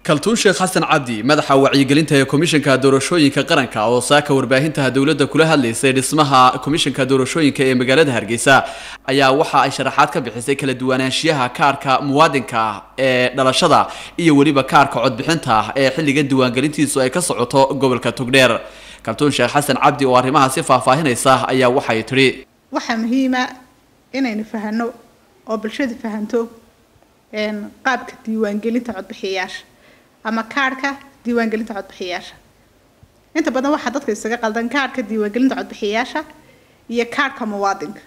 Kaltuun Sheekh Xasan Cabdi, madaxa wacyigelinta ee Komishanka Doorashooyinka Qaranka, oo saaka warbaahinta dowladda kula hadlaysay dhismaha Komishanka Doorashooyinka ee magaalada Hargeysa, ayaa waxa ay sharaxaad ka bixisay kala duwanaanshiyaha kaarka muwaadinka ee dhalashada iyo weliba kaarka codbixinta ee xilligan diiwaangelintiisu ay ka socoto gobolka Togdheer. Kaltuun Sheekh Xasan Cabdi oo arrimahaasi faahfaahinaysa ayaa waxay tidhi: Waxaa muhiima inaynu fahano oo bulshada fahanto qaabka diiwaangelinta codbixiyayaasha ama kaarhka diiwaangelinta codbixiyayaasha. Inta badan waxaa dadka isaga qaldan kaarhka diiwaangelinta codbixiyayaasha iyo kaarhka muwaadinka.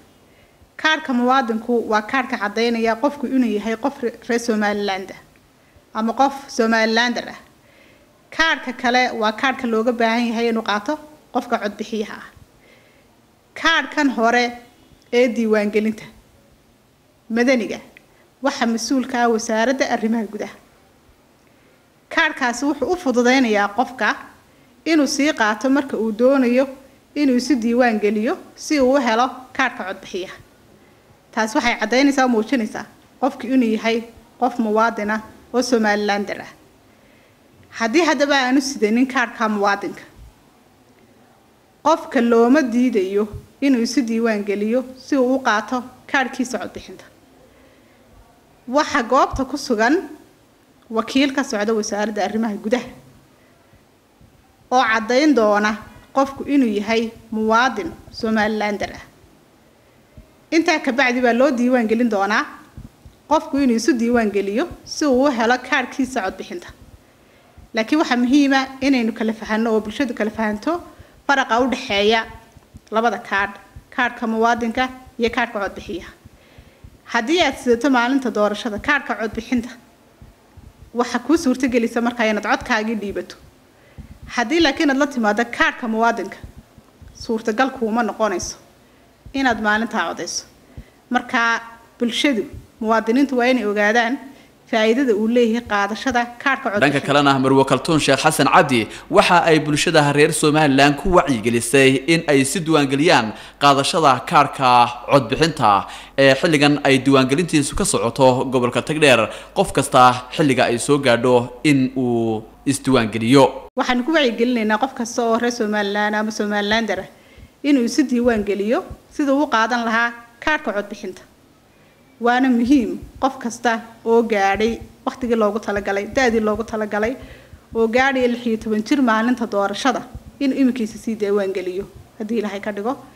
Kaarhka muwaadinku waa kaarhka caddaynaya qofku inuu yahay qof reer Somaliland ah ama qof Somalilander ah. Kaarhka kale waa kaarhka looga baahan yahay inuu qaato qofka codbixiyaha ah. Kaarhkan hore ee diiwaangelinta madaniga waxaa mas-uulka ah Wasaaradda Arrimaha Gudaha. Kaarhkaasi wuxuu u fududeynayaa qofka inuu sii qaato marka uu doonayo inuu isu diiwaan geliyo si uu u helo kaarhka codbixiyaha. Taasi waxay caddaynaysaa oo muujinaysaa qofku inuu yahay qof muwaadin ah oo Somalilander ah. Haddii haddaba aanu sidanin kaarhka muwaadinka, qofka looma diidayo inuu isu diiwaan geliyo si uu u qaato kaarhkiisa codbixinta. Waxaa goobta ku sugan wakiil ka socda Wasaaradda Arrimaha Gudaha oo caddayn doona qofku inuu yahay muwaadin Somalilander ah. Intaa kabacdi baa loo diiwaan gelin doonaa qofku inuu isu diiwaan geliyo si uu u helo kaarhkiisa codbixinta. Laakiin waxaa muhiima inaynu kala fahanno oo bulshadu kala fahanto faraqa u dhexeeya labada kaadh, kaadhka muwaadinka iyo kaadhka codbixiyaha. Haddii aad sidato maalinta doorashada kaadhka codbixinta, waxaa kuu suurtagelisa markaa inaad codkaagii dhiibato. Haddii laakiin aad la timaado kaadhka muwaadinka, suurtagal kuuma noqonayso inaad maalintaa codayso. Markaa bulshadu, muwaadiniintu waa inay ogaadaan faa'iidada uu leeyahay qaadashada kaadhka Dhanka codbixinta. kalena, Marwo Kaltuun Sheekh Xasan Cabdi waxa ay bulshada reer Somaliland ku wacyigelisay in ay si diiwaangeliyaan qaadashada kaarka codbixinta ee xilligan ay diiwaangelintiisu ka socoto gobolka Tagdheer, qof kasta xilliga ay soo gaadho in uu isdiiwaangeliyo. Waxaanu ku wacyigelinaynaa qof kasta oo reer Somaliland ama Somalilander ah inuu isu diiwaan geliyo siduu u qaadan lahaa kaadhka codbixinta. Waana muhiim qof kasta oo gaadhay wakhtigii loogu talagalay, da-dii loogu talagalay, oo gaadhaya 16 jir maalinta doorashada, inuu iminkiisa sii diiwaan geliyo haddii Ilaahay ka dhigo.